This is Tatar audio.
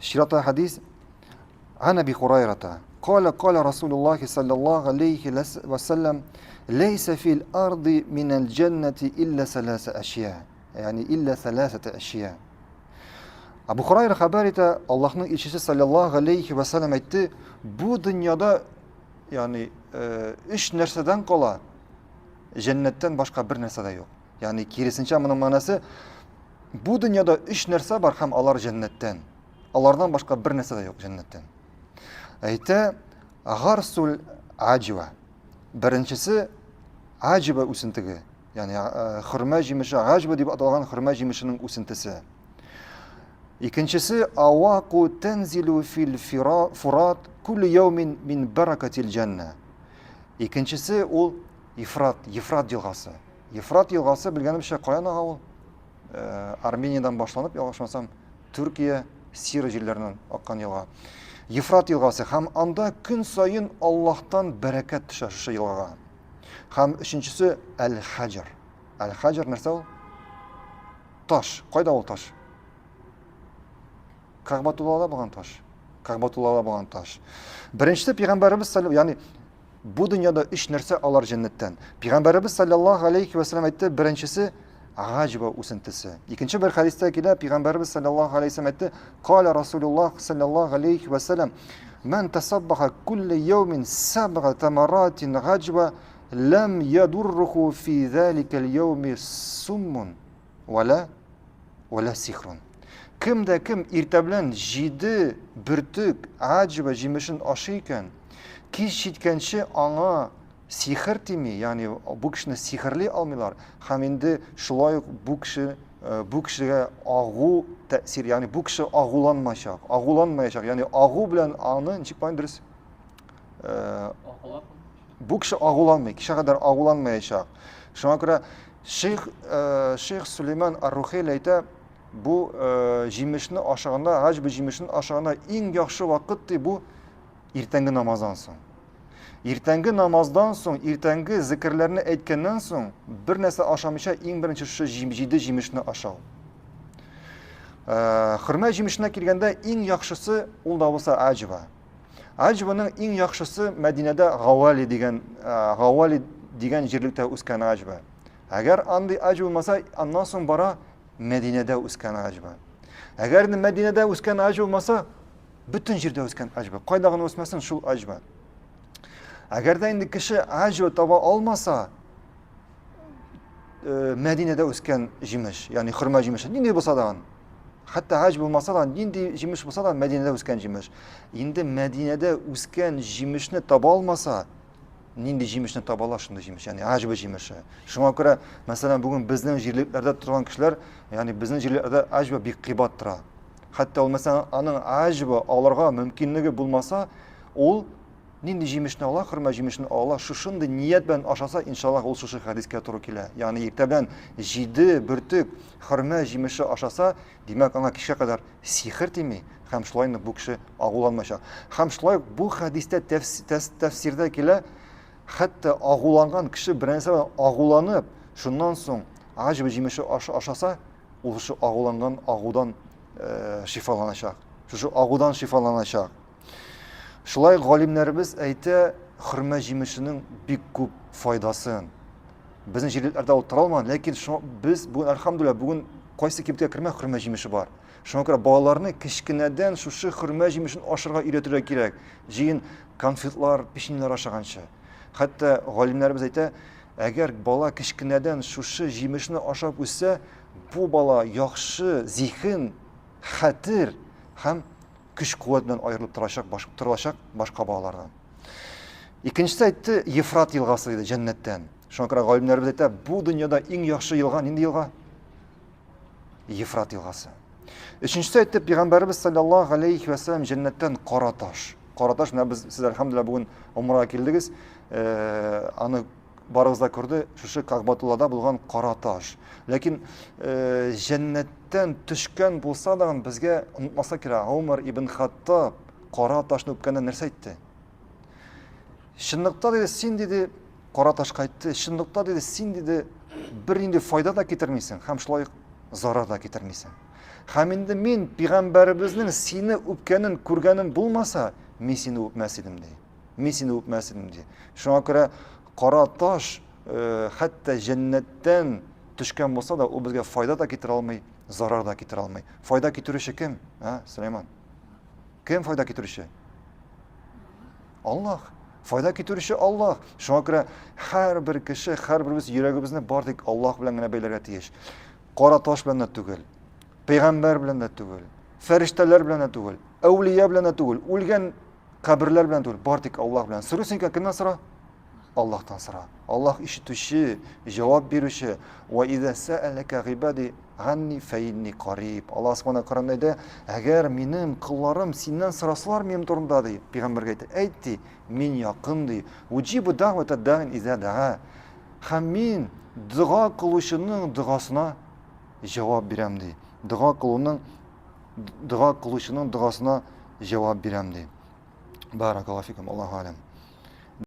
Чирата хәдис Ан Әби Хурайрата. Кала кала Расулуллахи саллаллаху алейхи ва саллям лейса фил арди минал джаннати илля саласа ашия. Ягъни илля саласата ашия. Абу Хурайра хәбәр итә, Аллаһның илчесе саллаллаху алейхи ва саллям әйтте, бу дөньяда ягъни өч нәрсәдән кала җәннәттән башка бер нәрсә дә юк. Ягъни киресенчә моның мәгънәсе Бу дөньяда өч нәрсә бар һәм алар җәннәттән. Алардан башка бер нәрсә дә юк җәннәттән. Әйтә, гарсул аҗва. Беренчесе аҗва үсентеге, ягъни э, хөрмә җимеше, аҗва дип аталган хөрмә җимешенең үсентесе. Икенчесе аваку тензилу фил фурат кулли яумин мин баракатил җанна. Икенчесе ул Ефрат, Ефрат елгасы. Ефрат елгасы, белгәнемчә, каян ага ул? Э, Армениядән башланып, ялгышмасам, Төркия, Сирия җирләреннән аккан елга. Ефрат елгасы һәм анда көн саен Аллаһтан бәрәкәт төшә шушы елгага. Һәм өченчесе Әл-Хаҗар. Әл-Хаҗар нәрсә ул? Таш. Кайда ул таш? Кәгъбатуллада булган таш. Кәгъбатуллада булган таш. Беренчесе пәйгамбәребез ягъни Бу дөньяда өч нәрсә алар җәннәттән. Пәйгамбәребез саллаллаһу алейхи ва саллям әйтте, беренчесе гаҗба үсентесе. Икенче бер хәдистә килә, пәйгамбәребез саллаллаһу алейхи ва саллям әйтте, кала Расулуллаһ саллаллаһу алейхи ва саллям, ман тасаббаха кулли яумин сабга тамаратин гаҗба лам ядурруху фи залика яуми суммун вала вала сихрун. Кем дә кем иртә белән җиде бөртек аҗба җимешен ашый икән, кич җиткәнче аңа сихер тими, ягъни бу кешене сихерли алмыйлар һәм инде шулай ук бу кеше э, бу кешегә агу тәэсир, ягъни бу кеше агуланмаячак, агуланмаячак, ягъни агу белән аны ничек бар дөрес? Э, бу кеше агуланмый, кичә кадәр агуланмаячак. Шуңа күрә шейх э, шейх Сулейман Ар-Рухейл әйтә, бу э, җимешне ашаганда, хаҗ бу җимешен ашаганда иң яхшы вакыт ди бу иртәнге намаздан соң. Иртәнге намаздан соң, иртәнге зикерләрне әйткәннән соң, бер нәрсә ашамыйча иң беренче шушы җиде җимешне ашау. Э, хөрмә җимешенә килгәндә иң яхшысы ул да булса аҗва. Аҗваның иң яхшысы Мәдинәдә Гавали дигән Гавали дигән җирлектә үскән аҗва. Әгәр андый аҗва булмаса, аннан соң бара Мәдинәдә үскән аҗва. Әгәр инде Мәдинәдә үскән аҗва булмаса, бөтен җирдә үскән аҗва. Кайда гына үсмәсен, шул аҗва. Әгәр дә инде кеше аҗва таба алмаса, э, Мәдинәдә үскән җимеш, ягъни хөрмә җимеше, нинди булса да, хәтта хаҗ булмаса да, нинди җимеш булса да, Мәдинәдә үскән җимеш. Инде Мәдинәдә үскән җимешне таба алмаса, нинди җимешне таба ала шундый җимеш, ягъни аҗба җимеше. Шуңа күрә, мәсәлән, бүген безнең җирлекләрдә торган кешеләр, ягъни безнең җирлекләрдә аҗба бик кыйбат тора. Хәтта ул мәсәлән, аның аҗба алырга мөмкинлеге булмаса, ул Нинди җимешне ала, хөрмә җимешен ала, шушындый ният белән ашаса, иншаллаһ, ул шушы хәдискә туры килә. Ягъни иртә белән җиде бөртек хөрмә җимеше ашаса, димәк, аңа кичкә кадәр сихер тими һәм шулай инде бу кеше агуланмаячак. Һәм шулай ук бу хәдистә тәфсирдә килә, хәтта агуланган кеше бер нәрсә белән агуланып, шуннан соң аҗб җимеше ашаса, ул шушы агуланган агудан э, шифаланачак. Шушы агудан шифаланачак. Шулай галимнәребез әйтә, хөрмә җимешенең бик күп файдасын. Безнең җирлекләрдә ул тора алмаган, ләкин шуңа без бүген әлхәмдүлилләһ, бүген кайсы кибеткә кермә хөрмә җимеше бар. Шуңа күрә балаларны кечкенәдән шушы хөрмә җимешен ашарга өйрәтергә кирәк. Җыен конфетлар, печеньелар ашаганчы. Хәтта галимнәребез әйтә, әгәр бала кечкенәдән шушы җимешне ашап үссә, бу бала яхшы зиһен, хәтер һәм көч-куәт белән аерылып торачак, баш, торачак башка балалардан. Икенчесе әйтте, Ефрат елгасы диде, җәннәттән. Шуңа күрә галимнәребез әйтә, бу дөньяда иң яхшы елга нинди елга? Ефрат елгасы. Өченчесе әйтте, пәйгамбәребез саллаллаһу алейхи ва саллям җәннәттән кара таш. Кара таш, менә без сез әлхәмдүлилләһ бүген умрага килдегез. Э, аны барыгыз да күрде, шушы Кәгъбатуллада булган кара таш. Ләкин э, җәннәттән төшкән булса да безгә онытмаска кирәк. Умар ибн Хаттаб кара ташны үпкәндә нәрсә әйтте? Чынлыкта диде, син диде, кара ташка әйтте, чынлыкта диде, син диде, бернинди файда да китермисең һәм шулай ук зарар да китермисең. Һәм инде мин пәйгамбәребезнең сине үпкәнен күргәнем булмаса, мин сине үпмәс идем, ди. Мин сине үпмәс идем, ди. Шуңа күрә кара таш э, хәтта җәннәттән төшкән булса да, ул безгә файда да китерә алмый, зарар да китерә алмый. Файда китерүче кем? А, Сөләйман. Кем файда китерүче? Аллаһ. Файда китерүче Аллаһ. Шуңа күрә һәрбер кеше, һәрберебез йөрәгебезне бар тик Аллаһ белән генә бәйләргә тиеш. Кара таш белән дә түгел, пәйгамбәр белән дә түгел, фәрештәләр белән дә түгел, әүлия белән дә түгел, үлгән каберләр белән түгел, бар тик Аллаһ белән. Сорыйсың икән, кемнән сора? Аллаһтан сора. Аллаһ ишетүче, җавап бирүче. Ва иза сәәләкә гыйбади ганни фәинни кариб. Аллаһ Субхана Коранда әйтә, әгәр минем колларым синнән сорасалар минем турында ди, пәйгамбәргә әйтә, әйт ди, мин якын ди. Уҗибу дәгъвата да'ин иза да'a. Һәм мин дога кылучының догасына җавап бирәм ди. Дога кылуның дога кылучының догасына җавап бирәм ди. Баракаллаһу фикум, Аллаһу алям.